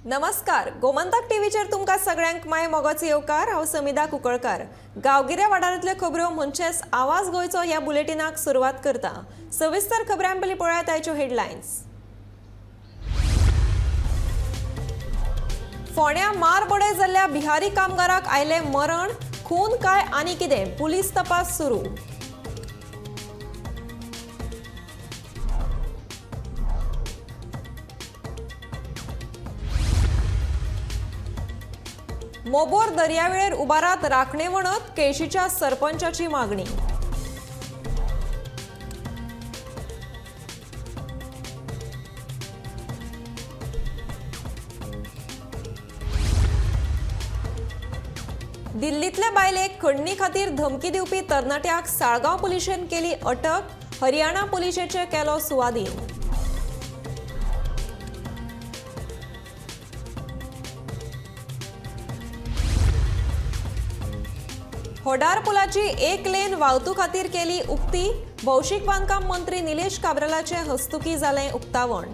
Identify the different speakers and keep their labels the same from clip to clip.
Speaker 1: नमस्कार, गोमंतक टीव्हीचेर तुमकां सगळ्यांक माय मोगाचो येवकार. हांव समिधा कुंकळकार. गांवगिऱ्या वाठारांतल्यो खबऱ्यो म्हणचेच आवाज गोंयचो ह्या बुलेटिनाक सुरवात करता. सविस्तर खबरां पयलीं पळयात आयच्यो हेडलायन्स. फोंड्या मारबडय जाल्ल्या बिहारी कामगाराक आयलें मरण, खून काय आनी कितें, पुलीस तपास सुरू. मोबोर दर्यावेळेर उबारात राखणे वणत, केशीच्या सरपंचाची मागणी. दिल्लीतल्या बायलेक खंडणी खातीर धमकी दिवपी तरणाट्याक साळगांव पुलिशेन केली अटक, हरियाणा पुलिशेचे केलो सुवादीन. होडार पुलाची एक लेन वाहतूक खातीर केली उक्ती, भौशीक बांदकाम मंत्री निलेश काब्रालाचे हस्तुकी जालें उक्तावण.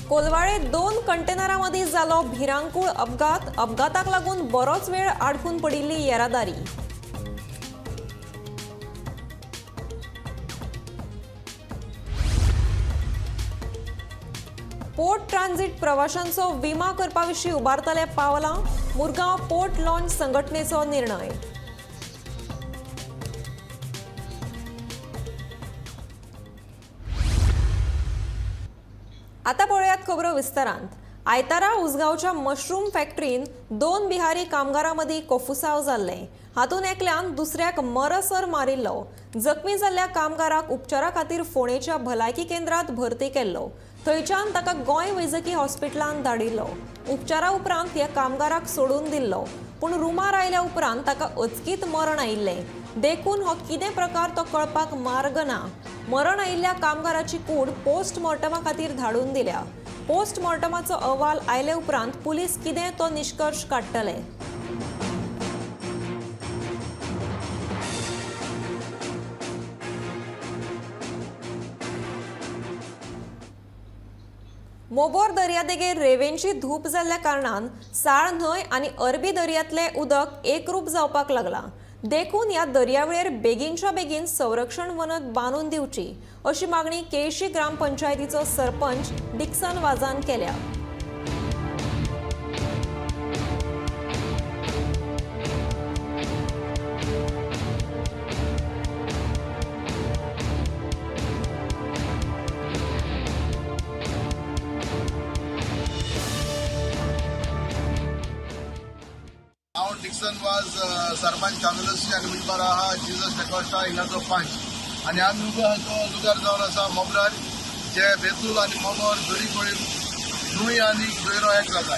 Speaker 1: कोलवाळे 2 कंटेनरां मदीं जालो भिरांकूळ अपघात, अपघाताक लागून बरोच वेळ आडकून पडिल्ली येरादारी. पोर्ट ट्रान्झिट प्रवाशांचो विमा करपा विशीं उबारतले पावलां, मुरगांव पोर्ट लॉन्च संघटनेचो निर्णय. आता पळोवयात खबरो विस्तारांत. आयतारा उसगांवच्या मशरूम फॅक्टरीन 2 बिहारी कामगारां मदीं कोफुसाव जाल्लें. हातूंत एकल्यान दुसऱ्याक मरसर मारिल्लो. जखमी जाल्ल्या कामगाराक उपचारा खातीर फोंडेच्या भलायकी केंद्रांत भरती केल्लो. थंयच्यान ताका गोंय वैजकी हॉस्पिटलांत धाडिल्लो. उपचारा उपरांत ह्या कामगाराक सोडून दिल्लो, पूण रुमार आयल्या उपरांत ताका अचकीत मरण आयिल्लें. देखून हो कितें प्रकार तो कळपाक मार्ग ना. मरण आयिल्ल्या कामगाराची कूड पोस्टमॉर्टमा खातीर धाडून दिल्या. पोस्टमॉर्टमाचो अहवाल आयले उपरांत पुलीस कितें तो निश्कर्श काडटले. मोबोर दर्यादेगेर रेवेंची धूप जाल्ल्या कारणान साळ न्हंय आनी अरबी दर्यांतलें उदक एकरूप जावपाक लागलां. देखून ह्या दर्यावेळेर बेगीनच्या बेगीन संरक्षण वनत बांदून दिवची अशी मागणी केळशी ग्रामपंचायतीचो सरपंच डिक्सन वाजान केल्या.
Speaker 2: हांव डिक्सन वाज, सरपंच चांदोलसी आनी मुजबार आहा जीजस डेकोस्टा हिंगाचो पंच आनी आमी उबो आहा तो जुगार जावन आसा मोबरार, जे बेतूल आनी मोबोर दोरी कडेन न्हंय आनी दर्यो एक जाता.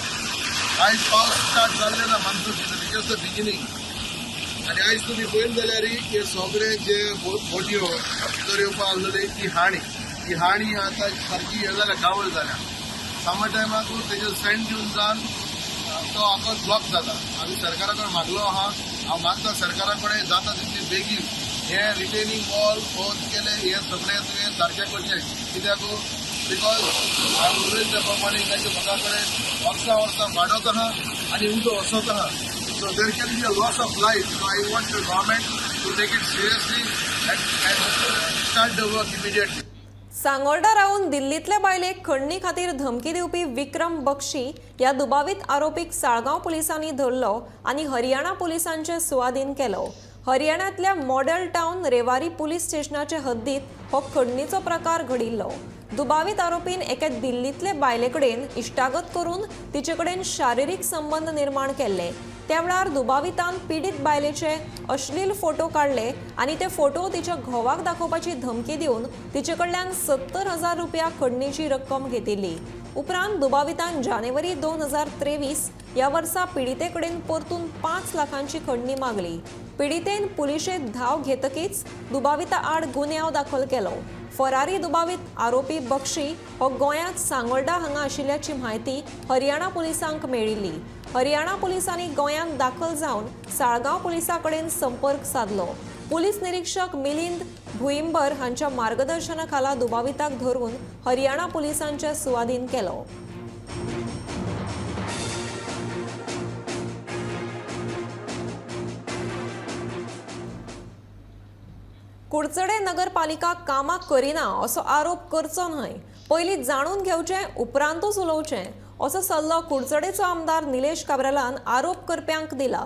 Speaker 2: आयज पावस स्टार्ट जाल्ले ना, monsoon season is just the beginning. आनी आयज तुमी पळयले जाल्यार हे सगळे जे बोटयो भितर येवपा आसलेली ती हाणी, ती हाणी आतां सारकी हे जाल्या, गावळ जाल्या. समर टायमाकूच तेजेर सँड दिवन जावन तो आमकां ब्लॉक जाता. आमी सरकारा कडेन मागलो आहा, हांव मागता सरकारा कडेन जाता तितली बेगीन हे रिटेनिंग वॉल होत केले हे सगळें तुवें सारकें करचें. कित्याक because हांव उलयता त्या प्रमाणे तांच्या लोकां कडेन वर्सां वर्सां वाडत आहा आनी उदक वचत आहा. So there can be a loss of life. So I want the government to take it seriously and start the work immediately.
Speaker 1: Sangolda रावन दिल्लींतल्या बायलेक खंडणी खातीर धमकी दिवपी विक्रम बक्षी ह्या दुबावीत आरोपीक साळगांव पुलिसांनी धरलो आनी हरियाणा पुलिसांचे सुवादीन केलो. हरियाणांतल्या मॉडेल टावन रेवारी पुलीस स्टेशनाचे हद्दीत हो खंडणीचो प्रकार घडिल्लो. दुबावीत आरोपीन एके दिल्लींतले बायले कडेन इश्टागत करून तिचे कडेन शारिरीक संबंद निर्माण केल्ले. त्या वेळार दुबावितान पिडीत बायलेचे अश्लील फोटो काडले आनी ते फोटो तिच्या घोवाक दाखोवपाची धमकी दिवन तिचे कडल्यान 70,000 रुपया खंडणीची रक्कम घेतिल्ली. उपरांत दुबावितान जानेवारी 2023 ह्या वर्सा पिडिते कडेन परतून 5 लाखांची खंडणी मागली. पिडितेन पुलिशेंत धांव घेतकीच दुबाविता आड गुन्यांव दाखल केलो. फरारी दुबावीत आरोपी बक्षी हो गोंयांत सांगोल्डा हांगा आशिल्ल्याची म्हायती हरियाणा पुलिसांक मेळिल्ली. हरियाणा पुलिसांनी गोंयांत दाखल जावन साळगांव पुलिसां कडेन संपर्क सादलो. पुलीस निरीक्षक मिलिंद भुईंबर हांच्या मार्गदर्शना खाला दुबाविताक धरून हरियाणा पुलिसांच्या सुवादीन केलो. कुडचडे नगरपालिका कामां करिना असो आरोप करचो न्हय, पयलीं जाणून घेवचें उपरांतूच उलोवचें असो सल्लो कुडचडेचो आमदार निलेश काब्रालान आरोप करप्यांक दिला.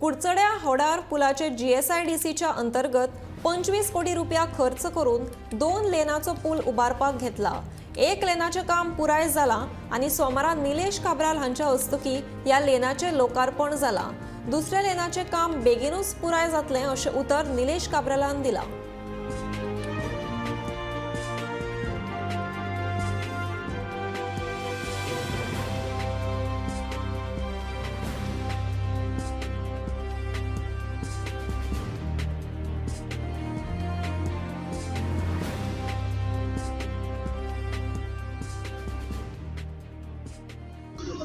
Speaker 1: कुडचड्या होडार पुलाचे जीएसआयडीसीच्या अंतर्गत 25 कोटी रुपया खर्च करून 2 लेनाचो पूल उबारपाक घेतला. 1 लेनाचें काम पुराय जालां आनी सोमारा निलेश काब्राल हांच्या हस्तुकीं ह्या लेनाचें लोकार्पण जालां. दुसऱ्या लेनाचें काम बेगीनूच पुराय जातलें अशें उतर निलेश काब्रालान दिलां.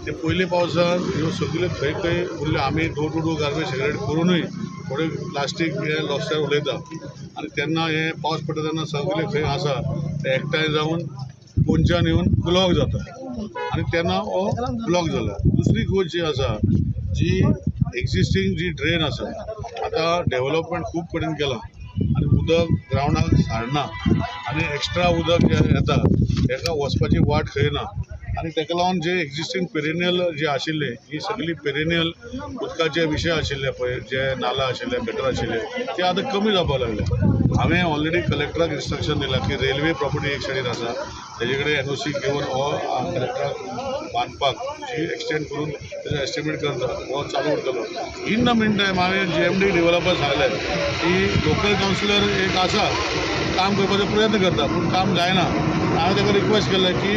Speaker 3: ते पयले पावसान ह्यो सगल्यो खंय खंय उरल्यो. आमी door to door garbage separate करुनूय थोडे प्लास्टीक हे रस्त्यार उडयता आनी तेन्ना हे पावस पडटा तेन्ना सगळे खंय आसा ते एकठांय जावन पोंच्यान येवन ब्लॉक जाता आनी तेन्ना हो ब्लॉक जाला. दुसरी गोश्ट जी आसा, जी एक्जिस्टींग जी ड्रेन आसा, आतां डेवलपमेंट खूब कडेन केलां आनी उदक ग्रावंडाक सारना आनी एक्स्ट्रा उदक जें येता तेका वचपाची वाट खंय ना आनी तेका लागून जे एक्जिस्टींग पेरेनियल जे आशिल्ले ही सगळी पेरेनियल उदकाचे विशय आशिल्ले पळय, जे नाला आशिल्ले, गटर आशिल्ले, ते आतां कमी जावपाक लागले. हांवें ऑलरेडी कलेक्टराक इन्स्ट्रक्शन दिलां की रेल्वे प्रॉपर्टी एक सायडीन आसा, तेजे कडेन एनओसी घेवन हो कलेक्टराक बांदपाक जी एक्सटेंड करून तेजो एस्टिमेट करता, हो चालू उरतलो. इन the mean time हांवें जीएमडी डेवलपर सांगलें की लोकल कावन्सिलर एक आसा, काम करपाचो प्रयत्न करता पूण काम जायना. हांवें ताका रिक्वेस्ट केलें की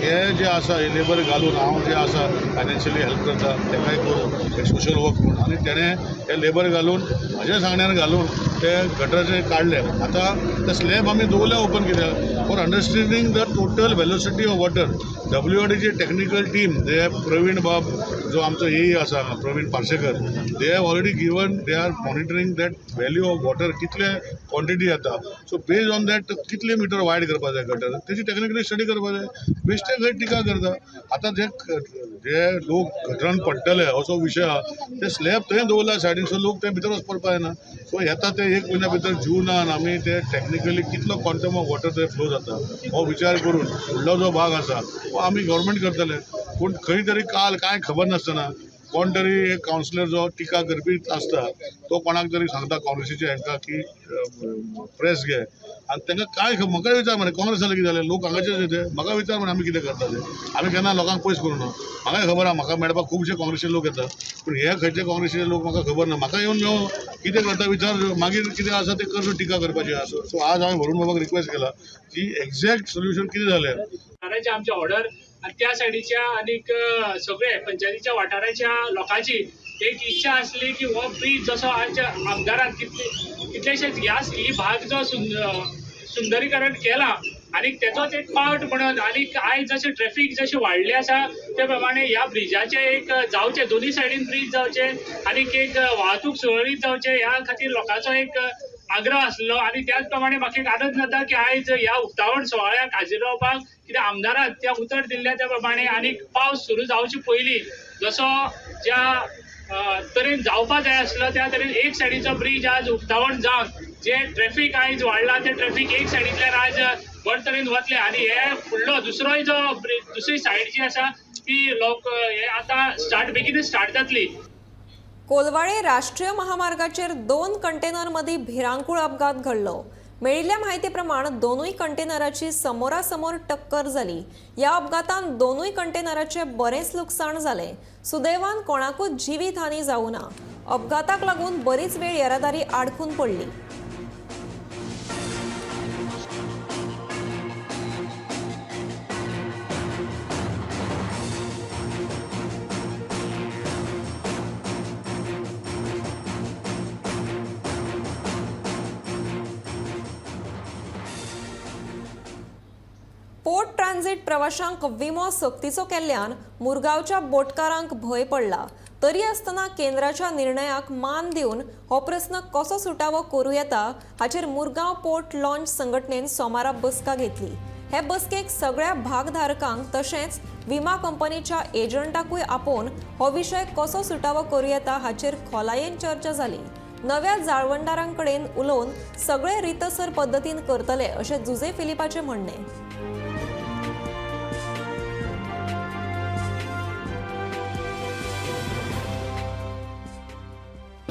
Speaker 3: हे जे आसा हे लेबर घालून हांव जे आसा फायनान्शियली हेल्प करता ताकाय करून एक सोशल वर्क म्हणून, आनी तेणें हे लेबर घालून म्हज्या सांगण्यान घालून ते गटराचे काडले. आतां ते स्लॅब आमी दवरल्या ओपन कित्याक for understanding the total velocity of water. डब्ल्यूआरडीची technical team जे प्रवीण बाब जो आमचो ए आसा Praveen Parsekar, they have already given, they are monitoring that value of water कितले क्वॉन्टिटी येता. सो बेज्ड ऑन that कितले मिटर वायड करपाक जाय गटर, तेजी टॅक्निकली स्टडी करपाक जाय. बेश्टे खंय टिका करता. आतां जे जे लोक गटरान पडटले असो विशय आहा, ते स्लॅब थंय दवरला सायडीन, सो लोक थंय भितर वचपाक पडपा जायना. सो येता ते एक म्हयन्या भितर जुनान आमी ते टॅक्निकली कितलो क्वॉन्टम ऑफ वॉटर थंय फ्लो जाता हो विचार करून फुडलो जो भाग आसा हो आमी गव्हर्मेंट करतले. पूण खंय तरी काल कांय खबर नासतना कोण तरी एक कावन्सिलर जो टिका करपी आसता तो कोणाक तरी सांगता काँग्रेसीच्या हेंकां की प्रेस घे आनी तांकां कांय म्हाका विचार मरे काँग्रेस जालें कितें जालें, लोक हांगाचेच ते म्हाका विचार मरे आमी कितें करता ते, आमी केन्ना लोकांक पयस करूं ना. म्हाकाय खबर आहा म्हाका मेळपाक खुबशे काँग्रेसीचे लोक येता पूण हे खंयचे काँग्रेसीचे लोक म्हाका खबर ना. म्हाका येवन मेळूं कितें करता विचार, मागीर कितें आसा तें कर टिका करपाची आसा. सो आज हांवें वरुण बाबाक रिक्वेस्ट केला की एक्झॅक्ट सोल्युशन कितें जालें.
Speaker 4: आमचे ऑर्डर आनी त्या सायडीच्या आनीक सगळे पंचायतीच्या वाठाराच्या लोकांची एक इच्छा आसली की हो ब्रीज जसो आमच्या आमदारान कितलेशेच ह्या ही भाग जो सुंदरीकरण केला आनी तेजोच एक पार्ट म्हणून आनीक आयज जशें ट्रॅफीक जशें वाडलें आसा ते प्रमाणे ह्या ब्रिजाचें एक जावचें, दोनूय सायडीन ब्रीज जावचें आनीक एक वाहतूक सुरळीत जावचें ह्या खातीर लोकांचो एक आग्रह आसलो. आनी त्याच प्रमाणे म्हाका एक आनंद जाता की आयज ह्या उक्तावण सुवाळ्याक हाजीर रावपाक कित्याक आमदारान त्या उतर दिल्ल्या त्या प्रमाणे आनीक पावस सुरू जावचे पयलीं जसो ज्या तरेन जावपा जाय आसलो त्या तरेन एक सायडीचो ब्रीज आज उक्तावण जावन जे ट्रॅफीक आयज वाडला ते ट्रॅफीक एक सायडींतल्यान आज बरे तरेन वतले आनी हे फुडलो दुसरोय जो दुसरी सायड जी आसा ती लोक हे आतां स्टार्ट बेगीनच स्टार्ट जातली.
Speaker 1: कोलवाळे राष्ट्रीय महामार्गाचेर 2 कंटेनरमदीं भिरांकूळ अपघात घडलो. मेळिल्ल्या माहिती प्रमाण दोनूय कंटेनराची समोरासमोर टक्कर जाली. ह्या अपघातान दोनूय कंटेनराचे बरेंच लुकसाण जालें. सुदैवान कोणाकूच जिवीत हानी जावं ना. अपघाताक लागून बरीच वेळ येरादारी आडखून पडली. पोर्ट ट्रान्झिट प्रवाशांक विमो सक्तीचो केल्ल्यान मुरगांवच्या बोटकारांक भंय पडला. तरी आसतना केंद्राच्या निर्णयाक मान दिवन हो प्रस्न कसो सुटावो करूं येता हाचेर मुरगांव पोर्ट लॉन्च संघटनेन सोमारा बसका घेतली. हे बसकेक सगळ्या भागधारकांक तशेंच विमा कंपनीच्या एजंटाकूय आपोवन हो विशय कसो सुटावो करूं येता हाचेर खोलायेन चर्चा जाली. नव्या जाळवणदारांकडेन उलोवन सगळे रितसर पद्दतीन करतले अशें जुझे फिलिपाचें म्हणणें.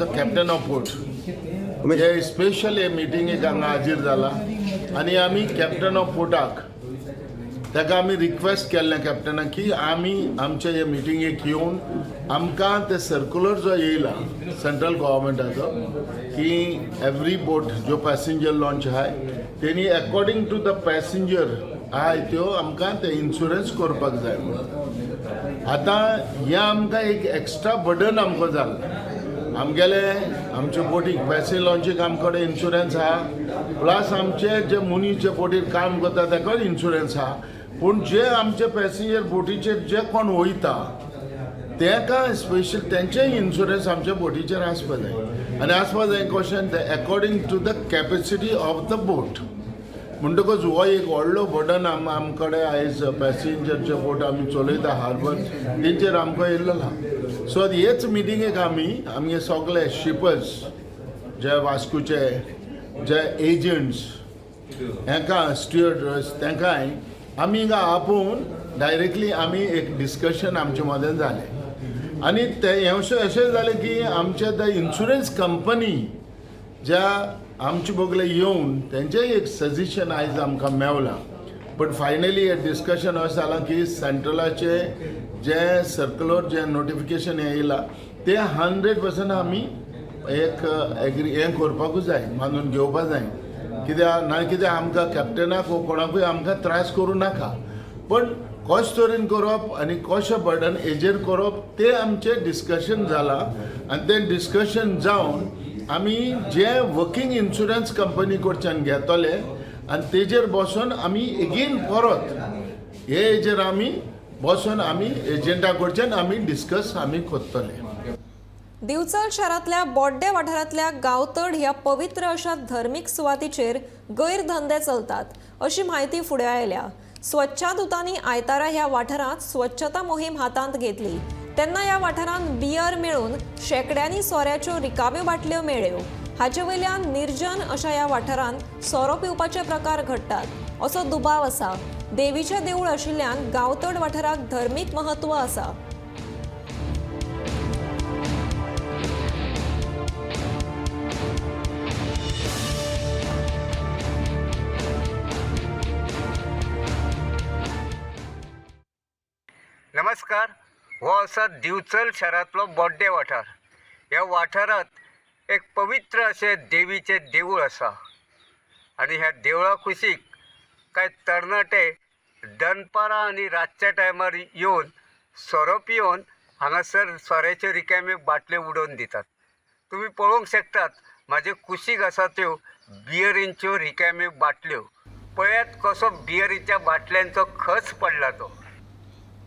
Speaker 2: The captain of port हे स्पेशल हे मिटिंगेक हांगा हाजीर जाला आनी आमी कॅप्टन ऑफ पोर्टाक ताका आमी रिक्वेस्ट केल्लें कॅप्टनाक की आमी आमचे हे मिटिंगेक येवन आमकां ते सर्कुलर जो येयला सेंट्रल गव्हर्मेंटाचो की एवरी बोट ज्यो पॅसेंजर लॉन्च आहाय तेणी अकॉर्डिंग टू the passenger आहाय त्यो आमकां ते इन्शुरन्स करपाक जाय म्हणून. आतां हें आमकां एक एक्स्ट्रा बर्डन आमकां जालां. आमगेले आमचे बोटीक पॅसेंजर लॉन्चीक आमचे कडेन इन्शुरन्स आहा, प्लस आमचे जे मनीस जे बोटीर काम करता ताका इन्शुरन्स आहा, पूण जे आमचे पॅसेंजर बोटीचेर जे कोण वयता तेका स्पेशल तेंचेय इन्शुरन्स आमच्या बोटीचेर आसपा जाय. आनी आसपा जाय कशें तें according to the capacity of the boat. म्हणटकच हो एक व्हडलो बर्डन आम कडेन आयज पॅसेंजरचे बोट आमी चलयता हार्बर तेंचेर आमकां येयल्लो आहा. सो हेच मिटिंगेक आमी आमगे सगळे शिपर्स जे वास्कोचे जे एजंट्स हेंकां स्टुअर्ड तेंकांय आमी हिंगा आपोवन डायरेक्टली आमी एक डिस्कशन आमचे मदें जालें. आनी तें हें अशें जालें की आमचे the insurance company ज्या आमचे बगले येवन तेंचेय एक सजेशन आयज आमकां मेवलां. बट फायनली हे डिस्कशन अशें जालां की सेंट्रलाचे जे सर्कुलर जे नोटिफिकेशन येयलां तें 100% आमी एक एग्री हें करपाकूच जाय, मानून घेवपा जाय. कित्याक ना कित्याक आमकां कॅप्टनाक वो कोणाकूय आमकां त्रास करूं नाका, पण कशें तरेन करप आनी कशें बर्डन हेजेर करप तें आमचें डिस्कशन जालां. आनी तें डिस्कशन जावन आमी जे वर्किंग इन्शुरन्स कंपनी कडच्यान घेतले आनी तेजेर बसून आमी एगेन परत हे हेजेर आमी बसून आमी एजंटा कडच्यान आमी डिस्कस आमी करतले.
Speaker 1: दिवचल शारांतल्या बोड्डे वाठारांतल्या गांवतड ह्या पवित्र अशा धर्मीक सुवातीचेर गैरधंदे चलतात अशी म्हायती फुडें आयल्या. स्वच्छादूतांनी आयतारा ह्या वाठारांत स्वच्छता मोहीम हातांत घेतली तेन्ना ह्या वाठारांत बियर मेळून शेंकड्यांनी सोऱ्याच्यो रिकाम्यो बाटल्यो मेळ्ळ्यो. हाचे वयल्यान निर्जन अशा ह्या वाठारांत सोरो पिवपाचे प्रकार घडटात असो दुबाव आसा. देवीचें देवूळ आशिल्ल्यान गांवतड वाठाराक धर्मीक म्हत्व आसा.
Speaker 5: नमस्कार, हो आसा दिवचल शारांतलो बोड्डे वाठार. ह्या वाठारांत एक पवित्र अशें देवीचें देवूळ आसा आनी ह्या देवळा कुशीक कांय तरणाटे दनपारां आनी रातच्या टायमार येवन सोरो पिवन हांगासर सोऱ्याच्यो रिकाम्यो बाटल्यो उडोवन दितात. तुमी पळोवंक शकतात म्हाजे कुशीक आसा त्यो बियरींच्यो रिकाम्यो बाटल्यो. पळयात कसो बियरीच्या बाटल्यांचो खच पडला तो.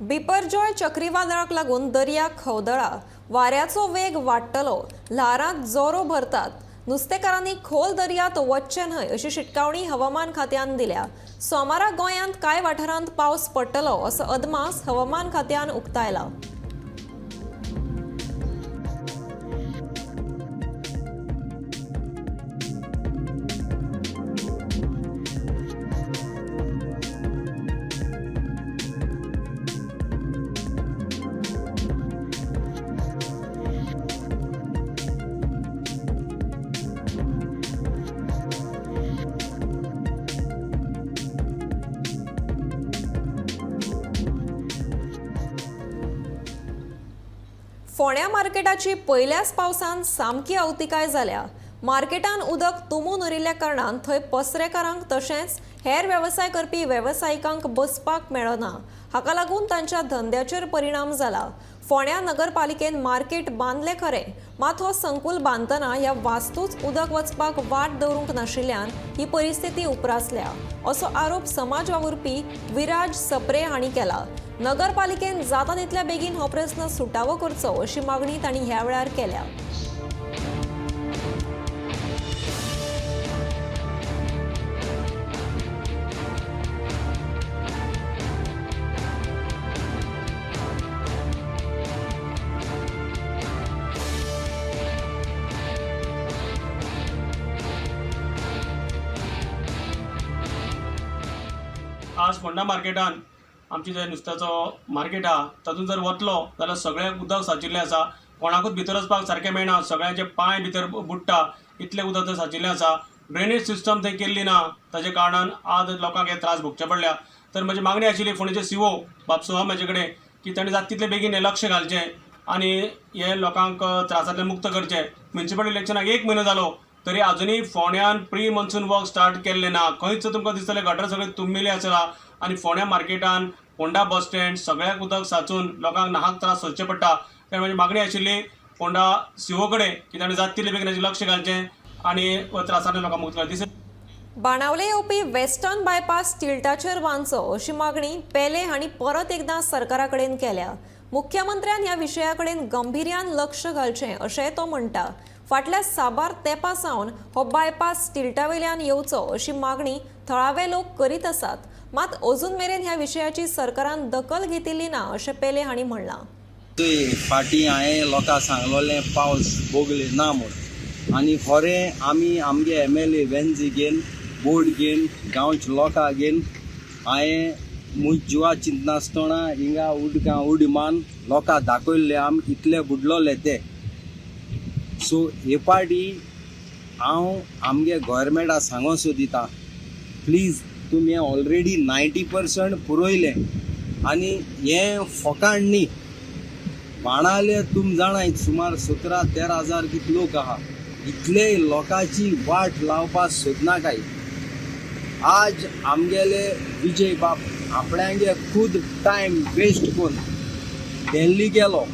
Speaker 1: बिपरजॉय चक्रीवादळाक लागून दर्या खवदळा, वाऱ्याचो वेग वाडटलो, ल्हारांत जोरो भरतात. नुस्तेकारांनी खोल दर्यांत वचचें न्हय अशी शिटकावणी हवामान खात्यान दिल्या. सोमारा गोंयांत कांय वाठारांत पावस पडटलो असो अदमास हवामान खात्यान उक्तायला. फोंड्या मार्केटाची पयल्याच पावसान सामकी अवतिकाय जाल्या. मार्केटान उदक तुंबून उरिल्ल्या कारणान थंय पसरेकारांक तशेंच हेर वेवसाय करपी वेवसायिकांक बसपाक मेळना. हाका लागून तांच्या धंद्याचेर परिणाम जाला. फोंड्या नगरपालिकेन मार्केट बांदले खरें, मात हो संकुल बांदतना ह्या वास्तूच उदक वचपाक वाट दवरूंक नाशिल्ल्यान ही परिस्थिती उप्रासल्या असो आरोप समाज वावुरपी विराज सप्रे हांणी केला. नगरपालिकेन जाता तितल्या बेगीन हो प्रस्न सुटावो करचो अशी मागणी तांणी ह्या वेळार केल्या.
Speaker 6: आज फोंडा मार्केटान आमची जे नुस्त्याचो मार्केट आहा तातूंत जर वतलो जाल्यार सगळ्याक उदक साचिल्लें आसा. कोणाकूच भितर वचपाक सारकें मेळना, सगळ्यांचे पांय भितर बुडटा इतलें उदक थंय साचिल्लें आसा. ड्रेनेज सिस्टम थंय केल्ली ना, ताजे कारणान आज लोकांक हे त्रास भोगचे पडल्या. तर म्हजी मागणी आशिल्ली फोंडेचे सीओ बाब सोहम हाजे कडेन की ताणें जाता तितले बेगीन हें लक्ष घालचें आनी हे लोकांक त्रासांतल्यान मुक्त करचें. म्युनिसिपल इलेक्शनाक एक म्हयनो जालो तरी अजुनूय फोंड्यान प्री मॉन्सून वर्क स्टार्ट केल्लें ना. खंयच तुमकां दिसतलें गटर सगळें तुंबिल्लें आसा आनी फोंड्या मार्केटान फोंडा बस स्टँड सगळ्याक उदक साचून लोकांक नाहक त्रास सोंसचे पडटा. त्या म्हजी मागणी आशिल्ली फोंडा सीओ कडेन की ताणें जाता तितले बेगीन हाचेर लक्ष घालचें आनी त्रासांतल्यान लोकांक मुक्त करचें.
Speaker 1: बाणावले येवपी वेस्टर्न बायपास टिल्टाचेर बांदचो अशी मागणी पेले हांणी परत एकदां सरकारा कडेन केल्या. मुख्यमंत्र्यान ह्या विशया कडेन गंभीर्यान लक्ष घालचें अशेंय तो म्हणटा. फाटल्या साबार तेंपा सावन हो बायपास टिल्टावेल्यान येवचो अशी मागणी थळावे लोक करीत आसात, मात अजून मेरेन ह्या विशयाची सरकारान दखल घेतिल्ली ना अशें पेले हांणी म्हणलां.
Speaker 7: फाटीं हांवें लोकांक सांगलोलें पावस बोगले ना म्हूण आनी खरें आमी आमगे एमएलए वेन्जी घेवन बोर्ड घेवन गांवच्या लोकां घेवन हांवें म्हज जिवा चिंतनासतना हिंगा उदकां उडी मान लोकां दाखयल्ले आमी इतले बुडलोले ते. सो हे पार्टी हांव आमगे गोवोरमेंटा सांगो सोदिता, प्लीज तुमी ऑलरेडी 90% पुरयलें आनी हें फोकाण न्ही. बाणाले तुम जाणाय सुमार 17-13 हजार कितले लोक आहा, इतले लोकांची वाट लावपाक सोदनाकाय. आज आमगेले विजय बाब आपणागे खूद टायम वेस्ट करून दिल्ली गेलो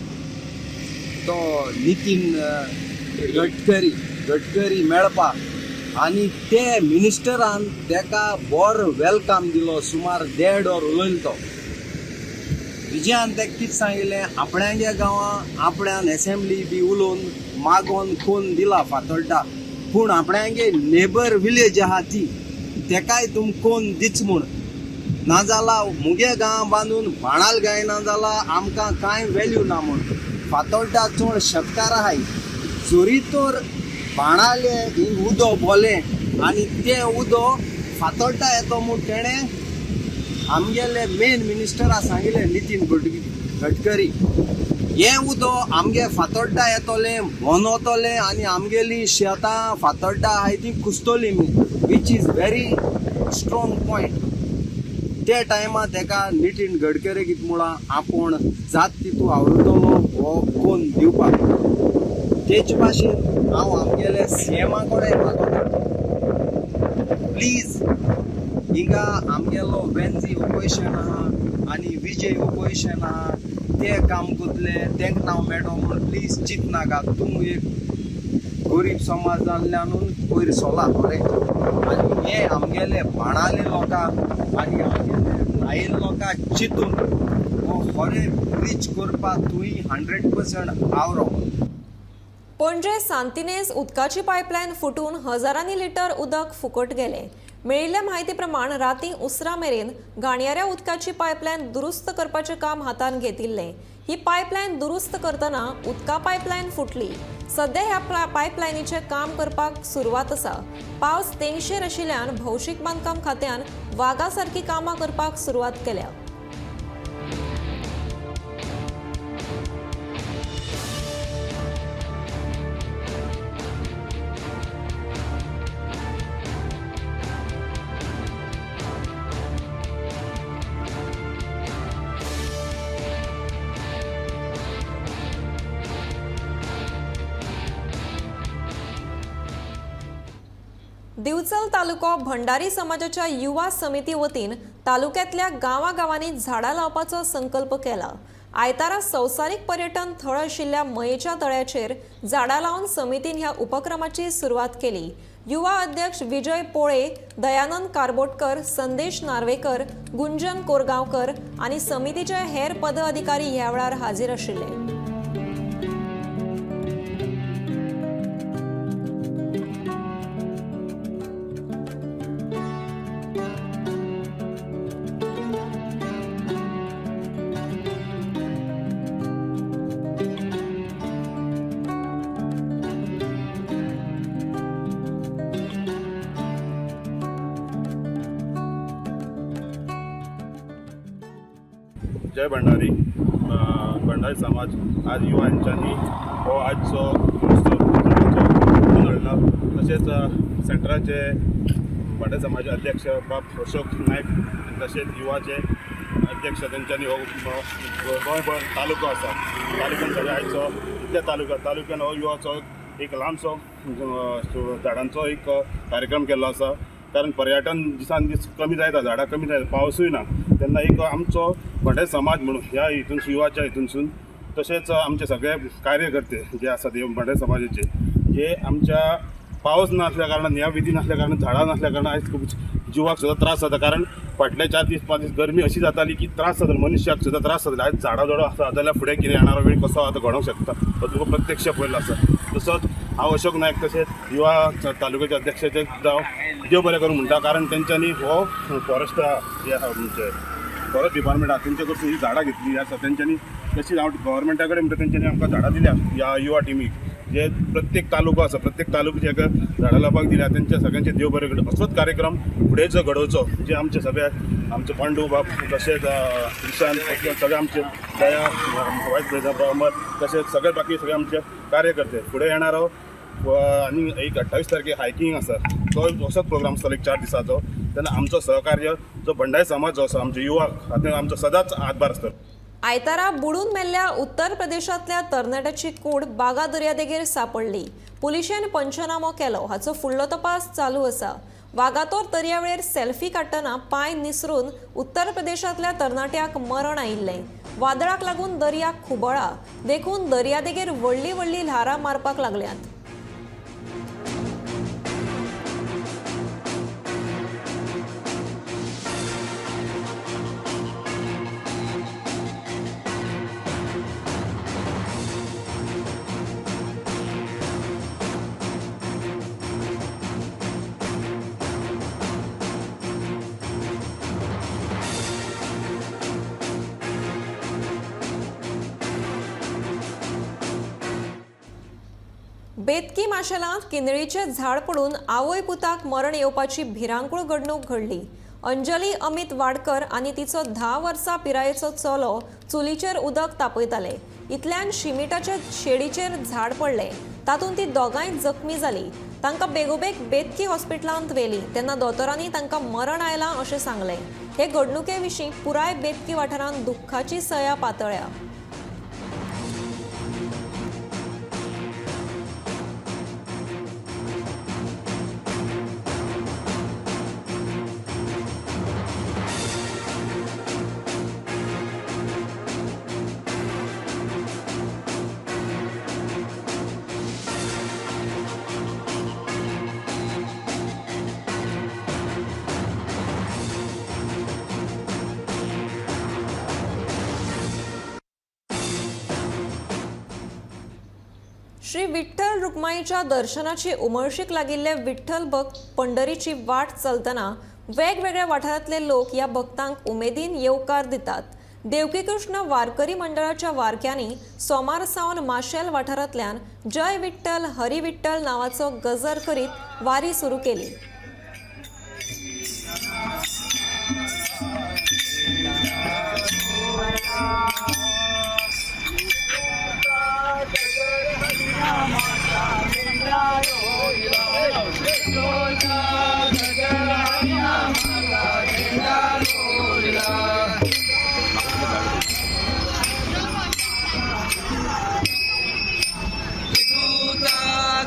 Speaker 7: तो नितीन गडकरी मेळपाक आनी ते मिनिस्टरान तेका बरो welcome दिलो. सुमार 1.5 वर उलयलो तो. विजयान तेका कितें सांगिल्लें, आपणागे गांवां आपल्यान एसेंब्ली बी उलोवन मागोन कोन दिला फातोड्डा, पूण आपणागे नेबर विलेज आहा ती तेकाय तुम कोन दिच म्हूण. नाजाल्यार मुगे गांव बांदून बाणाल गायना जाल्यार आमकां कांय वेल्यू ना म्हूण. फातोड्डा चड शेतकार आहाय, जरी तर बाणाले हिंग उदक बोलें आनी तें उदक फातोड्डा येतो म्हूण तेणें आमगेले मेन मिनिस्टरा सांगिल्लें नितीन गडकरी, हें उदक आमगे फातोड्डा येतलें बोनवतलें आनी आमगेली शेतां फातोड्डा आहाय ती कुसतली, which is very strong point. ते टायमा तेका नितीन गडकरी कितें म्हळां, आपूण जात तितू आवडटलो हो कोन दिवपाक. तेचे भाशेन हांव आमगेले सीएमा कडेन मागता, प्लीज हिंगा आमगेलो वेन्जी ओपोजिशन आहा आनी विजय ओपोजिशन आहा ते काम करतले तेंक नांव मेळटो म्हूण प्लीज चिंतनाका. तूं एक गरीब समाजांतल्यानून पयर सोला खरें आनी हे आमगेले बाणाले लोकांक आनी आमगेले नायल लोकांक चिंतून हो खरें ब्रिज करपाक तुवें 100% आवरो.
Speaker 1: पणजे सांतिनेज उदकाची पायपलायन फुटून हजारांनी लिटर उदक फुकट गेलें. मेळिल्ले म्हायती प्रमाण राती उसरां मेरेन घाणयाऱ्या उदकाची पायपलायन दुरुस्त करपाचें काम हातांत घेतिल्लें. ही पायपलायन दुरुस्त करतना उदका पायपलायन फुटली. सध्या ह्या पायपलायनीचें काम करपाक सुरवात आसा. पावस तेंगशेर आशिल्ल्यान भौशीक बांदकाम खात्यान वागा सारकी कामां करपाक सुरवात केल्या. दिवचल तालुको भंडारी समाजाच्या युवा समिती वतीन तालुक्यांतल्या गांवागांवांनी झाडां लावपाचो संकल्प केला। आयतारा संवसारीक पर्यटन थळ आशिल्ल्या मयेच्या तळ्याचेर झाडां लावन समितीन ह्या उपक्रमाची सुरवात केली। युवा अध्यक्ष विजय पोळे, दयानंद कारबोटकर, संदेश नार्वेकर, गुंजन कोरगांवकर आनी समितीचे हेर पदाधिकारी ह्या वेळार हाजीर आशिल्ले।
Speaker 8: जय भंडारी। भंडारी समाज आज युवांच्यांनी हो आजचो उत्सव हाडला। तशेंच सेंटराचे भंडारी समाज अध्यक्ष बाब अशोक नायक तशेंच युवाचे अध्यक्ष तेंच्यांनी हो गोंयभर तालुको आसा तालुक्यान सगळे आयचो इतल्या तालुक्यान हो युवाचो एक ल्हानसो झाडांचो एक कार्यक्रम केल्लो आसा। कारण पर्यटन दिसान दीस कमी जायता, झाडां कमी जायता, पावसूय ना, तेन्ना एक आमचो भंडारी समाज म्हणून ह्या हितून युवाच्या हितूनसून तशेंच आमचे सगळे कार्यकर्ते जे आसा ते भंडारी समाजाचे जे आमच्या पावस नासल्या कारणान ह्या विधी नासल्या कारणान झाडां नासल्या कारणान आयज खूब जिवाक सुद्दां त्रास जाता। कारण फाटले 4 दीस 5 दीस गरमी अशी जाताली की त्रास जातालो, मनशाक सुद्दां त्रास जाताले। आयज झाडां झोडां आसा जाल्यार फुडें कितें येणारो वेळ कसो आतां घडोवंक शकता हो तुका प्रत्यक्ष पळयल्लो आसा। तसोच हांव अशोक नायक तशेंच युवा तालुक्याचे अध्यक्षाचे जावं देव बरें करूं म्हणटा। कारण तेंच्यांनी हो फॉरेस्ट जे आसा आमचे फॉरेस्ट डिपार्टमेंट आसा तेंचे कडसून ही झाडां घेतली आसा। तेंच्यांनी तशीच हांव गव्हर्मेंटा कडेन म्हणटा तेंच्यांनी आमकां झाडां दिल्या ह्या युवा टिमीक जे प्रत्येक तालुको आसा प्रत्येक तालुक्याक झाडां लावपाक दिल्या तेंच्या सगळ्यांचे देव बरें करूं। असोच कार्यक्रम फुडें जो घडोवचो जे आमचे सगळे आमचे पांडू बाब तशेंच ईशान सगळे आमचे दया वायस प्रेसिडेंट अमर तशेंच सगळे बाकी सगळे आमचे कार्यकर्ते फुडें येणारो आनी एक 28 तारखेक हायकींग आसा तो असोच प्रोग्राम आसतलो एक 4 दिसाचो। तेन्ना आमचो सहकार्य जो भंडारी समाज जो आसा आमचे युवा खातीर आमचो सदांच हातभार आसतलो।
Speaker 1: आयतारा बुडून मेल्ल्या उत्तर प्रदेशांतल्या तरणाट्याची कूड बागा दर्यादेगेर सापडली। पुलिशेन पंचनामो केलो, हाचो फुडलो तपास चालू आसा। वागातोर दर्यावेळेर सेल्फी काडटना पांय निसरून उत्तर प्रदेशांतल्या तरणाट्याक मरण आयिल्लें। वादळाक लागून दर्या खुबळा देखून दर्यादेगेर व्हडली व्हडली ल्हारां मारपाक लागल्यांत। बेतकी माशेलांत किंदळीचें झाड पडून आवय पुताक मरण येवपाची भिरांकूळ घडणूक घडली। अंजली अमित वाडकर आनी तिचो 10 वर्सां पिरायेचो चलो चुलीचेर उदक तापयताले। इतल्यान शिमिटाचे शेडीचेर झाड पडलें, तातूंत ती दोगांय जखमी जाली। तांकां बेगोबेग बेतकी हॉस्पिटलांत व्हेली तेन्ना दोतोरांनी तांकां मरण आयलां अशें सांगलें। हे घडणुके विशीं पुराय बेतकी वाठारांत दुख्खाची सया पातळ्ळ्या। श्री विठ्ठल रुक्माईच्या दर्शनाची उमळशीक लागिल्ले विठ्ठल भक्त पंढरीची वाट चलतना वेगवेगळ्या वाठारांतले लोक ह्या भक्तांक उमेदीन येवकार दितात। देवकीकृष्ण वारकरी मंडळाच्या वारक्यांनी सोमार सावन माशेल वाठारांतल्यान जय विठ्ठल हरी विठ्ठल नावाचो गजर करीत वारी सुरू केली।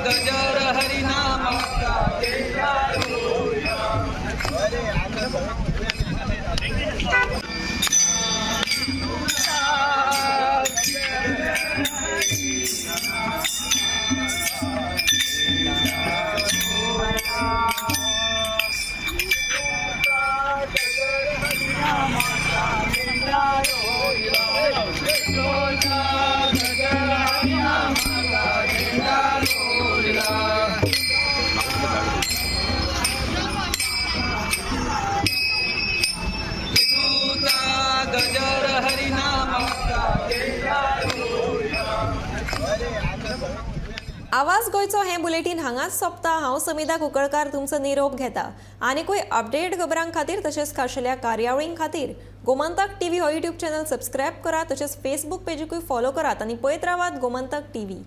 Speaker 9: गजर हरिनामाचा
Speaker 1: आवाज गोंयचो हें बुलेटीन हांगाच सोंपता. हांव समिधा कुंकळकार तुमचो निरोप घेता. आनिकूय अपडेट खबरां खातीर तशेंच खाशेल्या कार्यावळीं खातीर गोमंतक टीव्ही हो यूट्यूब चॅनल सबस्क्रायब करात, तशेंच फेसबूक पेजीकूय फॉलो करात आनी पळयत रावात गोमंतक टीव्ही.